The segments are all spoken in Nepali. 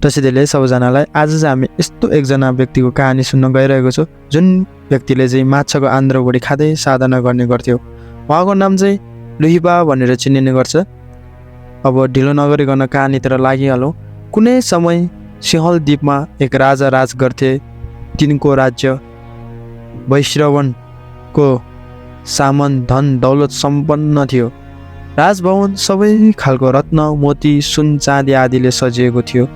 तसैले सबैजनालाई आज चाहिँ हामी यस्तो एकजना व्यक्तिको कहानी सुन्न गइरहेको छौँ जुन व्यक्तिले चाहिँ माछाको आन्द्राभुँडी खाँदै साधना गर्ने गर्थ्यो। उहाँको नाम चाहिँ लुहिपा भनेर चिनिने गर्छ। अब ढिलो नगरिकन कहानीतिर लागिहालौँ। कुनै समय सिंहल द्वीपमा एक राजा राज गर्थे। तिनको राज्य वैश्रवणको सामन धन दौलत सम्पन्न थियो। राजभवन सबै खालको रत्न मोती सुन चाँदी आदिले सजिएको थियो।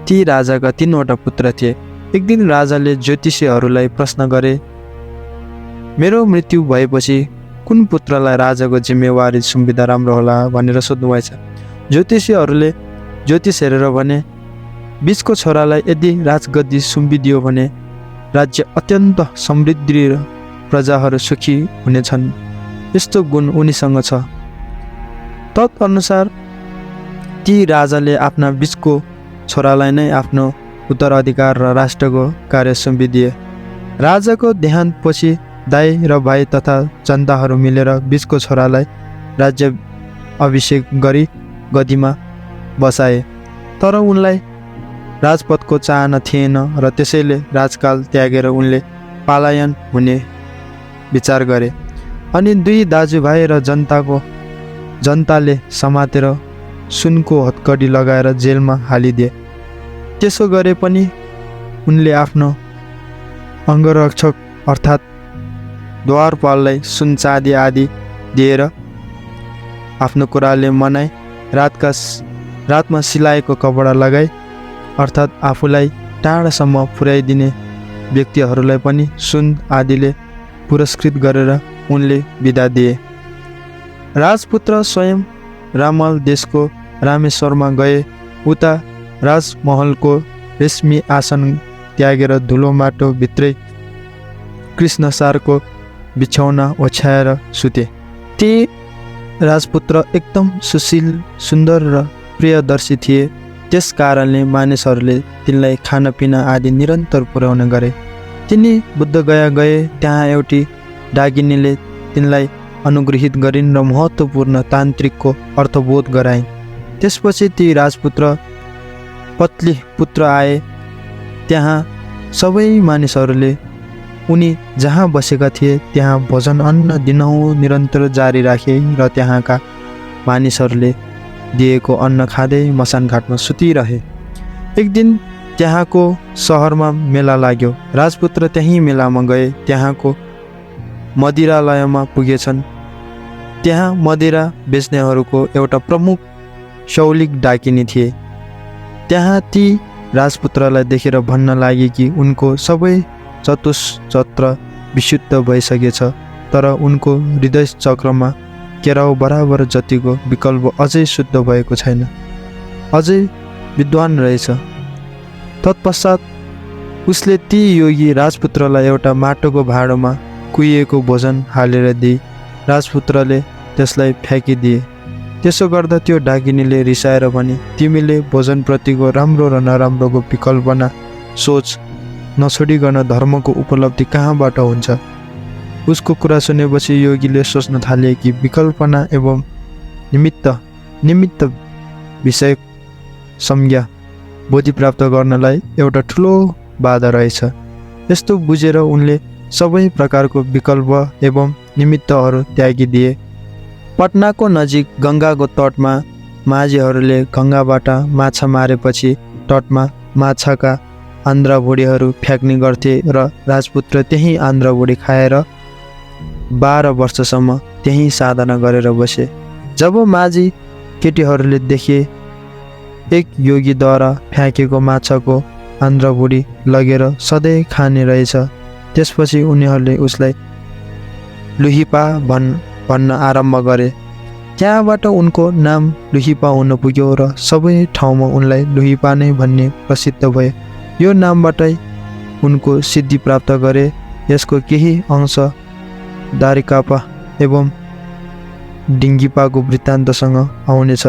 ती राजाका 3वटा पुत्र थिए। एक दिन राजाले ज्योतिषीहरूलाई प्रश्न गरे, मेरो मृत्यु भएपछि कुन पुत्रलाई राजाको जिम्मेवारी सुम्पिँदा राम्रो होला भनेर सोध्नुभएछ। ज्योतिषीहरूले ज्योतिष हेरेर भने, बीचको छोरालाई यदि राजगद्दी सुम्पिदियो भने राज्य अत्यन्त समृद्धि र प्रजाहरू सुखी हुनेछन्, यस्तो गुण उनीसँग छ। तदअनुसार ती राजाले आफ्ना बीचको छोरालाई नै आफ्नो उत्तराधिकार र राष्ट्रको कार्य सुम्पिदिए। राजाको देहान्तपछि दाइ र भाइ तथा जनताहरू मिलेर बीचको छोरालाई राज्य अभिषेक गरी गद्दीमा बसाए। तर उनलाई राजपदको चाहना थिएन र त्यसैले राजकाल त्यागेर उनले पलायन हुने विचार गरे। अनि 2 दाजुभाइ र जनताले समातेर सुनको हत्कडी लगाएर जेलमा हालिदिए। त्यसो गरे पनि उनले आफ्नो अङ्गरक्षक अर्थात् द्वारपाललाई सुन चाँदी आदि दिएर आफ्नो कुराले मनाई रातमा सिलाएको कपडा लगाई अर्थात् आफूलाई टाढासम्म पुर्याइदिने व्यक्तिहरूलाई पनि सुन आदिले पुरस्कृत गरेर उनले बिदा दिए। राजपुत्र स्वयं रामल देशको रामेश्वरमा गए। उता राजमहलको रेशमी आसन त्यागेर धुलो माटो भित्रै कृष्णसारको बिछौना ओछ्याएर सुते। ती राजपुत्र एकदम सुशील सुन्दर र प्रियदर्शी थिए। त्यस कारणले मानिसहरूले तिनलाई खानापिना आदि निरन्तर पुर्याउने गरे। तिनी बुद्धगया गए। त्यहाँ एउटी डाकिनीले तिनलाई अनुग्रहित गरिन् र महत्त्वपूर्ण तान्त्रिकको अर्थबोध गराइन्। त्यसपछि ती राजपुत्र पत्ली पुत्र आए। त्यहाँ सबै मानिसहरूले उनी जहाँ बसेका थिए त्यहाँ भोजन अन्न दिनहुँ निरन्तर जारी राखे र त्यहाँका मानिसहरूले दिएको अन्न खाँदै मसान घाटमा सुतिरहे। एक दिन त्यहाँको सहरमा मेला लाग्यो। राजपुत्र त्यही मेलामा गए। त्यहाँको मदिरालयमा पुगेछन्। त्यहाँ मदिरा बेच्नेहरूको एउटा प्रमुख शौलिक डाकिनी थिए। त्यहाँ ती राजपुत्रलाई देखेर भन्न लागे कि उनको सबै चतुष्चक्र विशुद्ध भइसकेछ, तर उनको हृदय चक्रमा केराउ बराबर जतिको विकल्प अझै शुद्ध भएको छैन, अझै विद्वान रहेछ। तत्पश्चात उसले ती योगी राजपुत्रलाई एउटा माटोको भाँडोमा कुहिएको भोजन हालेर दिए। राजपुत्रले त्यसलाई फ्याँकिदिए। त्यसो गर्दा त्यो डाकिनीले रिसाएर भने, तिमीले भोजनप्रतिको राम्रो र नराम्रोको विकल्पना सोच नछोडिकन धर्मको उपलब्धि कहाँबाट हुन्छ। उसको कुरा सुनेपछि योगीले सोच्न थाले कि विकल्पना एवं निमित्त विषय संज्ञा बोधि प्राप्त गर्नलाई एउटा ठुलो बाधा रहेछ। यस्तो बुझेर उनले सबै प्रकारको विकल्प एवं निमित्तहरू त्यागिदिए। पटनाको नजिक गङ्गाको तटमा माझीहरूले गङ्गाबाट माछा मारेपछि तटमा माछाका आन्द्राभुँडीहरू फ्याँक्ने गर्थे र राजपुत्र त्यही आन्द्राभुँडी खाएर 12 वर्षसम्म त्यही साधना गरेर बसे। जब माझी केटीहरूले देखे एक योगीद्वारा फ्याँकेको माछाको आन्द्राभुँडी लगेर सधैँ खाने रहेछ, त्यसपछि उनीहरूले उसलाई लुहिपा भन्न आरम्भ गरे। त्यहाँबाट उनको नाम लुहिपा हुन पुग्यो र सबै ठाउँमा उनलाई लुहिपा नै भन्ने प्रसिद्ध भयो। यो नामबाटै उनको सिद्धि प्राप्त गरे। यसको केही अंश दारिकापा एवं डिङ्गिपाको वृत्तान्तसँग आउनेछ।